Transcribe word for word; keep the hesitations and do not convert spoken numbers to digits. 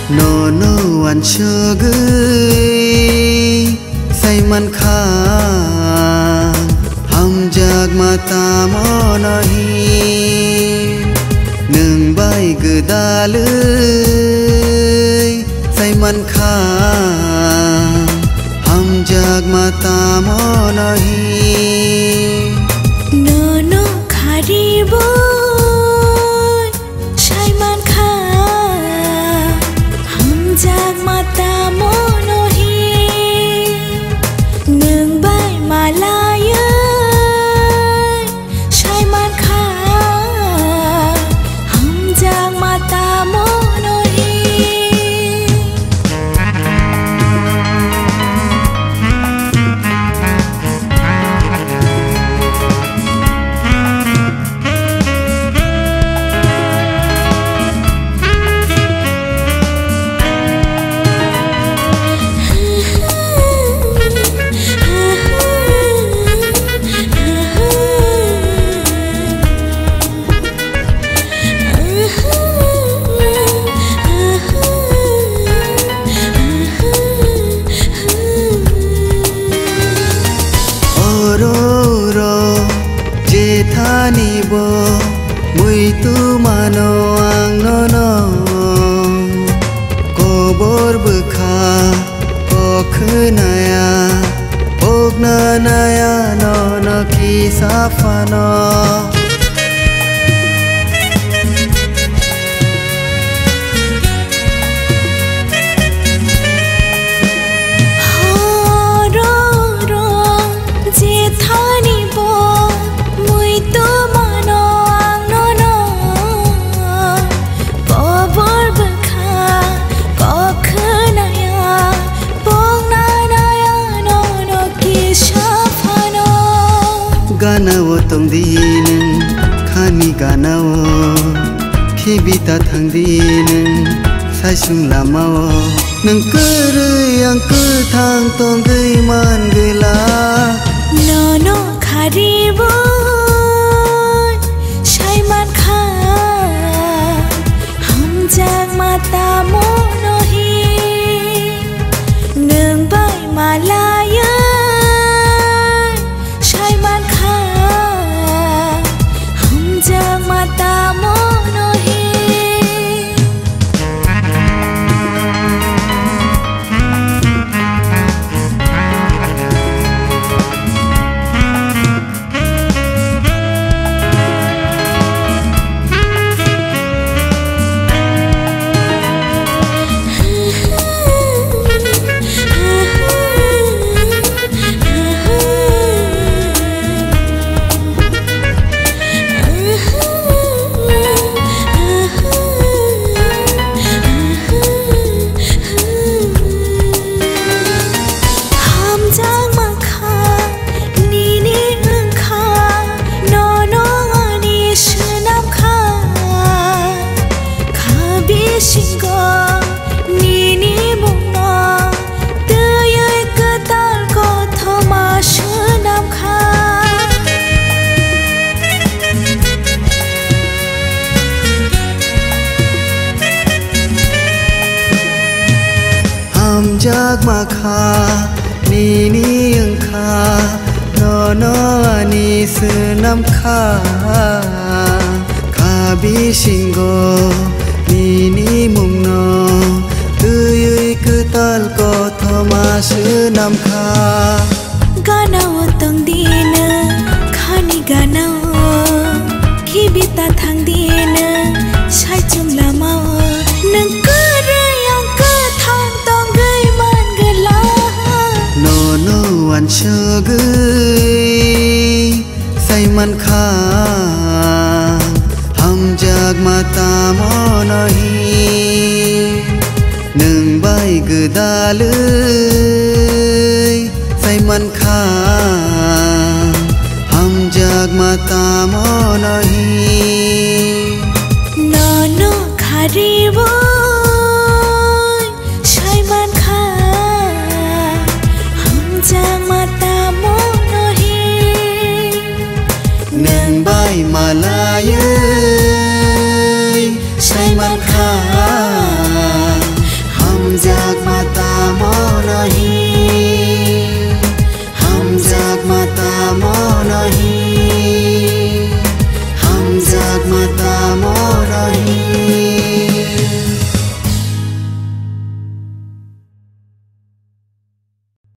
Nono uansugwi saimankha, hamjakma tamo nohi. Nwng bai gwdalwi saimankha, hamjakma tamo nohi. Nono kharibo saimankha, hamjakma tamo nohi. Nwng bai malaiwi saimankha, hamjakma tamo nohi. Oro oro jethani bo muitu mano ang nono. Kobor bwkha kok khwnaya, pokna naya nono kisa phano. Horo oro jethani bo muitu mano ang nono. Kobor bwkha kok khwnaya, pokna naya nono kisa phano. Gana o tongdi nwng, khani gana o khibi ta thangdi nwng, saisung lama o. Nwng kwrwi ang kwthang tongwi man gwla. Nono kharibo saimankha, hamjakma tamo nohi. Nwng bai malaiwi saimankha, hamjakma tamo nohi. Hamjakma kha nini wngkha, nono ani swnam kha. Kha bisingo nini mungno twiwi kwtal kothoma swnam kha. Hamjakma kha nini wngkha, nono ani swnam kha. Kha bisingo nini mungno twiwi kwtal kothoma swnam kha. Gana o tongdi nwng, khani gana o khibi ta thangdi nwng, saichung lama o nwng kwrwi ang kwthang tongwi man gwla. Nono uansugwi saimankha, hamjakma tamo nohi. Nwng bai gwdalwi saimankha, hamjakma tamo nohi. Nono kharibo